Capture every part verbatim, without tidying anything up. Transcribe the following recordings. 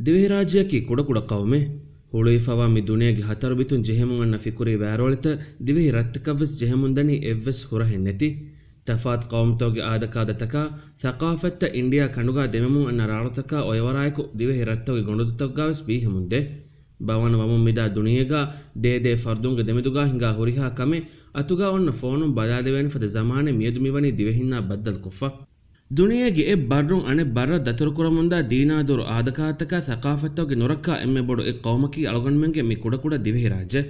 ދިވެހިރާއްޖެއަކީ ކުޑަކުޑަ ޤައުމެއް. ހުޅުވިފަވާ މި ދުނިޔޭގެ ހަތަރު ބިތުން ޖެހެމުން އަންނަ ފިކުރީ ވާރޯޅިތައް ދިވެހި ރަށްތަކަށްވެސް ޖެހެމުންދަނީ އެއްވެސް ހުރަހެއް ނެތި. ތަފާތު ޤައުމުތަކުގެ އާދަކާދަތަކާ، ޘަޤާފަތްތައް އިންޑިއާ ކަނޑުގާ ދެމެމުން އަންނަ ރާޅުތަކާ އޮއެވަރާއެކު ދިވެހި ރަށްތަކުގެ ގޮނޑުދޮށްތަކުގާވެސް ބީހެމުންދޭ. ބަވަނަ ވަމުން މިދާ ދުނިޔޭގާ ދޭދޭ ފަރުދުންގެ ދެމެދުގާ ހިނގާ ހުރިހާ ކަމެއް އަތުގާ އޮންނަ ފޯނުން ބަލާލެވޭނެ ފަދަ ޒަމާނެއް މިއަދު މިވަނީ ދިވެހިންނާ ބައްދަލުކޮށްފަ. ދުނިޔޭގެ އެއް ބައްރުން އަނެއް ބައްރަށް ދަތުރުކުރަމުންދާ ދީނާދޫރު އާދަކާދަތަކާ ޘަޤާފަތްތަކުގެ ނުރައްކާ އެންމެ ބޮޑު އެއް ޤައުމަކީ އަޅުގަނޑުމެންގެ މި ކުޑަކުޑަ ދިވެހިރާއްޖެ.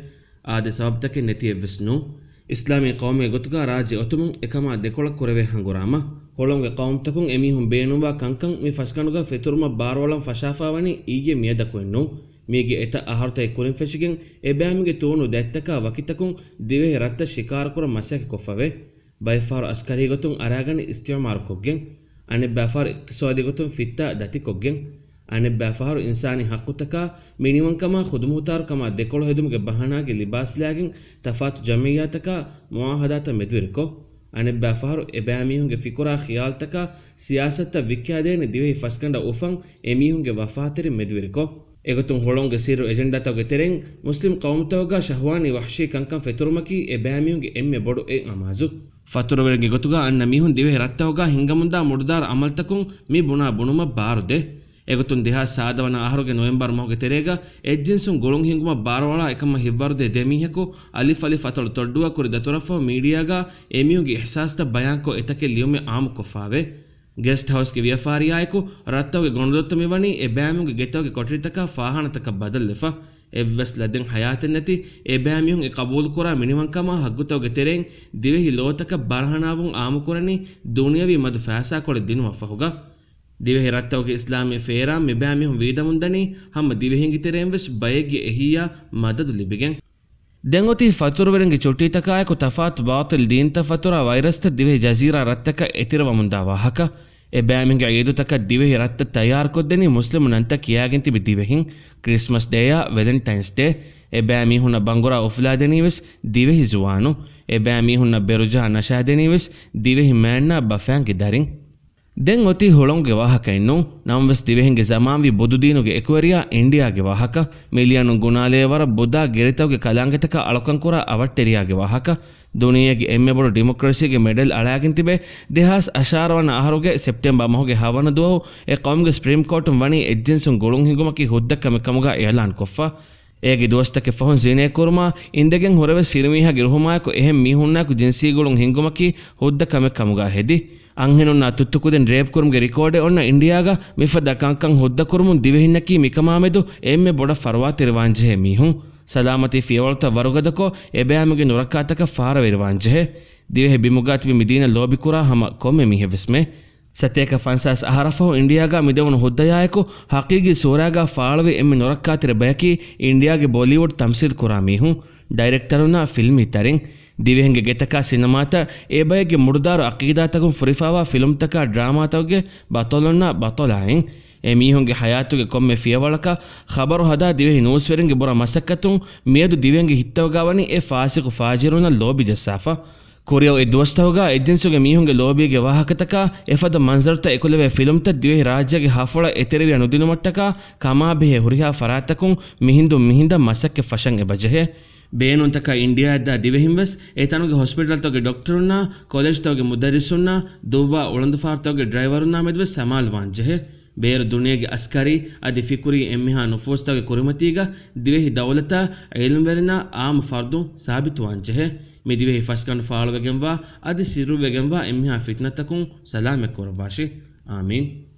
އާދެ ސަބަބުތަކެއް ނެތިއެއްވެސް ނޫން. އިސްލާމީ ޤައުމެއްގެ ގޮތުގާ ރާއްޖެ އޮތުމުން އެކަމާ ދެކޮޅަށް ކުރެވޭ ހަނގުރާމަ. ހުޅަނގުގެ ޤައުމުތަކުން އެމީހުން ބޭނުންވާ ކަންކަން މި ފަސްގަނޑުގަ ފެތުރުމަށް ބާރުއަޅަން ފަށާފާވަނީ އިއްޔެ މިއަދަކުއެއް ނޫން. މީގެ އެތައް އަހަރުތަކެއް ކުރިން ފެށިގެން އެބައިމީހުންގެ ތޫނު ދަތިތަކާ ވަކިތަކުން ދިވެހި ރަށްތައް ޝިކާރުކުރަން މަސައްކަތް ކޮށްފަވޭ. ބައެއްފަހަރު އަސްކަރީ ގޮތުން އަރާގަނެ އިސްތިޢުމާރުކޮށްގެން، އަނެއްބައިފަހަރު އިޤްތިޞާދީ ގޮތުން ފިއްތާ ދަތިކޮށްގެން، އަނެއްބައިފަހަރު އިންސާނީ ޙައްޤުތަކާ، މިނިވަންކަމާ ޚުދުމުޚުތާރުކަމާ ދެކޮޅު ހެދުމުގެ ބަހަނާގެ ލިބާސްލާގެން ތަފާތު ޖަމިއްޔާތަކާ މުޢާހަދާތައް މެދުވެރިކޮށް، އަނެއްބައިފަހަރު އެބައިމީހުންގެ ފިކުރާ ޚިޔާލުތަކާ ސިޔާސަތުތައް ވިއްކާދޭނެ ދިވެހި ފަސްގަނޑަށް އުފަން އެމީހުންގެ ވަފާތެރިން މެދުވެރިކޮށް، އެގޮތުން ހުޅަނގުގެ ސިއްރު އެޖެންޑާތަކުގެ ތެރެއިން މުސްލިމް ޤައުމުތަކުގާ ޝަހްވާނީ ވަޙްޝީ ކަންކަން ފެތުރުމަކީ އެބައިމީހުންގެ އެންމެ ބޮޑު އެއް އަމާޒު. ފަތުރުވެރިންގެ ގޮތުގާ އަންނަ މީހުން ދިވެހި ރަށްތަކުގާ ހިންގަމުންދާ މުޑުދާރު އަމަލުތަކުން މި ބުނާ ބުނުމަށް ބާރުދޭ. އެގޮތުން ދެހާސް ސާދަ ވަނަ އަހަރުގެ ނޮވެމްބަރު މަހުގެ ތެރޭގަ އެއްޖިންސުން ގުޅުން ހިންގުމަށް ބާރުއަޅާ އެކަމަށް ހިތްވަރުދޭ ދެ މީހަކު އަލިފް އަލިފް އަތޮޅު ތޮއްޑުއަށް ކުރި ދަތުރަށްފަހު މީޑިއާގާ އެމީހުންގެ އިޙްސާސްތައް ބަޔާންކޮށް އެތަކެއް ލިޔުމެއް އާއްމުކޮށްފާވޭ. ގެސްޓް ހައުސްގެ ވިޔަފާރިއާއެކު ރަށްތަކުގެ ގޮނޑުދޮށްތައް މިވަނީ އެބައިމީހުންގެ ގެތަކުގެ ކޮޓަރިތަކާ ފާޚާނާތަކަށް ބަދަލުވެފަ. އެއްވެސް ލަދެއް ޙަޔާތެއް ނެތި އެބައިމީހުން އެ ޤަބޫލުކުރާ މިނިވަންކަމާ ޙައްޤުތަކުގެ ތެރެއިން ދިވެހި ލޯތަކަށް ބަރަހަނާވުން އާއްމުކުރަނީ ދުނިޔަވީ މަދު ފައިސާކޮޅެއް ދިނުމަށްފަހުގަ. ދިވެހި ރަށްތަކުގެ އިސްލާމީ ފޭރާ މިބައިމީހުން ވީދަމުންދަނީ ހަމަ ދިވެހިންގެ ތެރެއިންވެސް ބައެއްގެ އެހީއާ މަދަދު ލިބިގެން. ދެން އޮތީ ފަތުރުވެރިންގެ ޗުއްޓީތަކާއެކު ތަފާތު ބާޠިލް ދީންތައް ފަތުރާ ވައިރަސްތައް ދިވެހި ޖަޒީރާ ރަށްތަކަށް އެތެރެވަމުންދާ ވާހަކަ. އެބައިމީހުންގެ ޢީދުތަކަށް ދިވެހި ރަށްތައް ތައްޔާރުކޮށްދެނީ މުސްލިމު ނަންތައް ކިޔާގެން ތިބި ދިވެހިން. ކްރިސްމަސް ޑޭއާ ވެލެންޓައިންސް ޑޭ. އެބައިމީހުންނަށް ބަނގުރާ އުފުލާދެނީވެސް ދިވެހި ޒުވާނު. އެބައިމީހުންނަށް ބެރުޖަހާ ނަޝާދެނީވެސް ދިވެހި މާންނާ ބަފައިންގެ ދަރިން. ދެން އޮތީ ހުޅަނގުގެ ވާހަކައެއްނޫ. ނަމަވެސް ދިވެހިންގެ ޒަމާންވީ ބުދުދީނުގެ އެކުވެރިޔާ އިންޑިއާގެ ވާހަކަ. މިލިޔަނުން ގުނާލޭ ވަރަށް ބުދާ ގެރިތަކުގެ ކަލާނގެތަކާ އަޅުކަންކުރާ އަވަށްޓެރިޔާގެ ވާހަކަ. ދުނިޔޭގެ އެންމެ ބޮޑު ޑިމޮކްރަސީގެ މެޑަލް އަޅާގެން ތިބެ ދެހާސް އަށާރަ ވަނަ އަހަރުގެ ސެޕްޓެމްބަރ މަހުގެ ހަވަނަ ދުވަހު އެ ޤައުމުގެ ސްޕްރީމް ކޯޓުން ވަނީ އެއްޖިންސުން ގުޅުން ހިންގުމަކީ ހުއްދަ ކަމެއް ކަމުގާ އިޢުލާންކޮށްފަ. އޭގެ ދުވަސްތަކެއް ފަހުން ޒިނޭ ކުރުމާ އިނދެގެން ހުރެވެސް ފިރިމީހާގެ ރުހުމާއެކު އެހެން މީހުންނާއެކު ޖިންސީ ގުޅުން ހިންގުމަކީ ހުއްދަ ކަމެއް ކަމުގާ ހެދި. އަންހެނުންނާ ތުއްތު ކުދިން ރޭޕް ކުރުމުގެ ރިކޯޑެއް އޮންނަ އިންޑިއާގަ މިފަދަ ކަންކަން ހުއްދަ ކުރުމުން ދިވެހިންނަކީ މިކަމާމެދު އެންމެ ބޮޑަށް ފަރުވާތެރިވާންޖެހޭ މީހުން. ސަލާމަތީ ފިޔަވަޅުތައް ވަރުގަދަކޮށް، އެބައިމީހުންގެ ނުރައްކާތަކަށް ފާރަވެރިވާންޖެހޭ. ދިވެހި ބިމުގާ ތިބި މި ދީނަށް ލޯބިކުރާ ހަމަ ކޮންމެ މީހެއްވެސްމެ. ސަތޭކަ ފަންސާސް އަހަރަށްފަހު އިންޑިއާގާ މިދެވުނު ހުއްދަޔާއެކު ހަޤީގީ ސޫރާގާ ފާޅުވި އެންމެ ނުރައްކާތެރި ބަޔަކީ އިންޑިއާގެ ބޮލީވުޑް ތަމްސީލް ކުރާ މީހުން، ޑައިރެކްޓަރުންނާ ފިލްމީ ތަރިން. ދިވެހިންގެ ގެތަކާ ސިނަމާތައް އެބައެއްގެ މުޑުދާރު އަޤީދާތަކުން ފުރިފާވާ ފިލުމްތަކާ ޑްރާމާތަކުގެ ބަޠަލުންނާ ބަޠަލާއިން. އެމީހުންގެ ހަޔާތުގެ ކޮންމެ ފިޔަވަޅަކަށް ޚަބަރު ހަދާ ދިވެހި ނޫސްވެރިންގެ ބުރަ މަސައްކަތުން މިއަދު ދިވެހިންގެ ހިތްތަކުގާ ވަނީ އެ ފާސިޤު ފާޖިރުންނަށް ލޯބި ޖައްސާފަ. ކުރިއަށް އޮތް ދުވަސްތަކުގާ އެއްޖިންސުގެ މީހުންގެ ލޯބީގެ ވާހަކަތަކާ އެފަދަ މަންޒަރުތައް އެކުލެވޭ ފިލުމްތައް ދިވެހި ރާއްޖޭގެ ހަފޮޅަށް އެތެރެވިޔަ ނުދިނުމަށްޓަކާ ކަމާބެހޭ ހުރިހާ ފަރާތްތަކުން މިހިނދުން މިހިނދަށް މަސައްކަތް ފަށަން އެބަޖެހޭ. ބޭނުންތަކާ އިންޑިއާއަށްދާ ދިވެހިންވެސް އެތަނުގެ ހޮސްޕިޓަލްތަކުގެ ޑޮކްޓަރުންނާ، ކޮލެޖްތަކުގެ މުދައްރިސުންނާ، ދުއްވާ އުޅަނދުފާރުތަކުގެ ޑްރައިވަރުންނާ މެދުވެސް ސަމާލުވާންޖެހޭ. ބޭރު ދުނިޔޭގެ އަސްކަރީ އަދި ފިކުރީ އެންމެހާ ނުފޫޒްތަކުގެ ކުރިމަތީގަ ދިވެހި ދައުލަތާ، އިލްމްވެރިންނާ އާއްމު ފަރުދުން ސާބިތުވާންޖެހޭ. މި ދިވެހި ފަސްގަނޑު ފާޅުވެގެންވާ އަދި ސިއްރުވެގެންވާ އެންމެހާ ފިތުނަތަކުން ސަލާމަތް ކުރައްވާށި. އާމީން.